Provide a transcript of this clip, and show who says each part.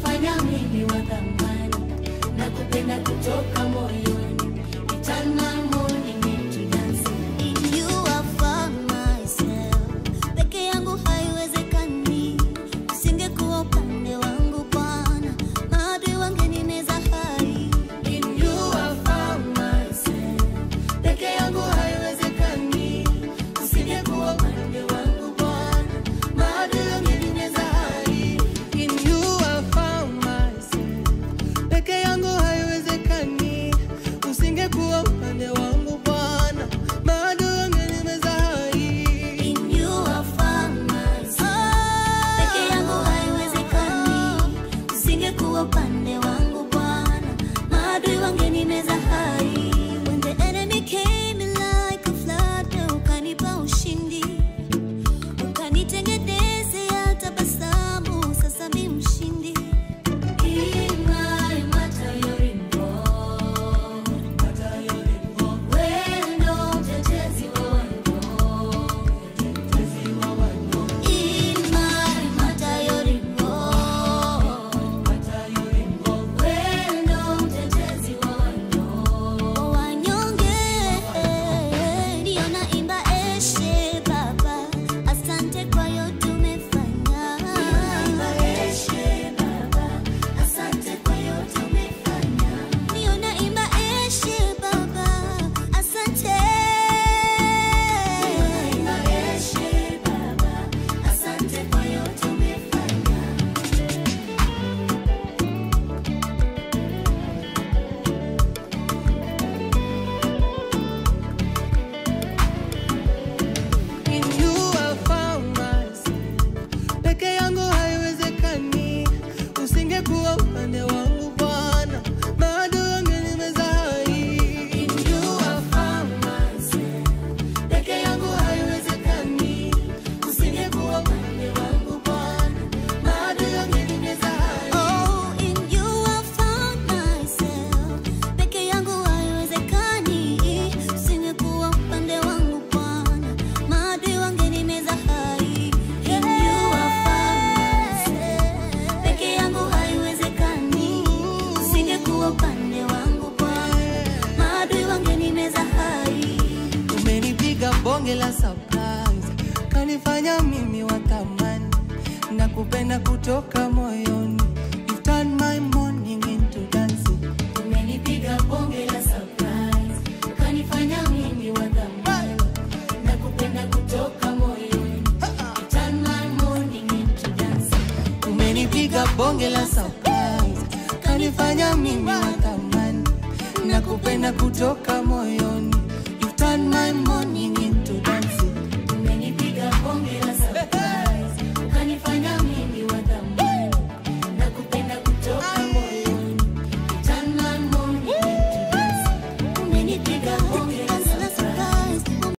Speaker 1: Kanifanya mimi wa thamani, nakupenda kutoka moyoni. You turn my morning into dancing.
Speaker 2: In you I found myself. Peke yangu haiwezekani, usingekuwa upande wangu Bwana, maadui wangenimeza hai.
Speaker 1: In you I found myself. Peke yangu haiwezekani, usingekuwa upande wangu Bwana, maadui wangenimeza hai.
Speaker 3: In you I found myself. Peke yangu haiwezekani, usingekuwa upande wangu Bwana, maadui wangenimeza hai.
Speaker 2: In you I found myself. Peke yangu haiwezekani, usingekuwa upande wangu Bwana, maadui wangenimeza hai. When the enemy came in like a flood, ukanipa ushindi, ukanitengenezea tabasamu, sasa mi mshindi.
Speaker 1: In my matter you're involved. Wewe ndo mtetezi wa wanyonge.
Speaker 2: In my matter you're involved.
Speaker 1: Wewe ndo mtetezi wa wanyonge.
Speaker 2: Wanyonge, ndio naimba eshe Baba, asante kwa yote umefanya.
Speaker 1: Naimba eshe Baba, asante kwa yote umefanya.
Speaker 2: Ndio naimba eshe Baba, asante.
Speaker 1: Naimba eshe Baba, asante kwa yote umefanya.
Speaker 3: In you I found myself. Peke yangu haiwezekani, usingekuwa upande wangu Bwana, maadui wangenimeza hai. In you I found myself. Peke yangu haiwezekani, usingekuwa upande wangu Bwana, maadui wangenimeza hai.
Speaker 2: Oh, in you I found myself. Peke yangu haiwezekani, usingekuwa upande wangu Bwana, maadui wangenimeza hai.
Speaker 1: In you I found myself. Peke yangu haiwezekani, usingekuwa upande wangu Bwana, maadui wangenimeza hai.
Speaker 3: Umenipiga bonge la surprise, kanifanya mimi wa thamani, nakupenda kutoka moyoni. You've turned my morning into dancing.
Speaker 1: Umenipiga bonge la surprise, ukanifanya mimi wa thamani, nakupenda kutoka moyoni. You turn my morning into dancing.
Speaker 3: Umenipiga bonge la surprise, kanifanya mimi wa thamani, nakupenda kutoka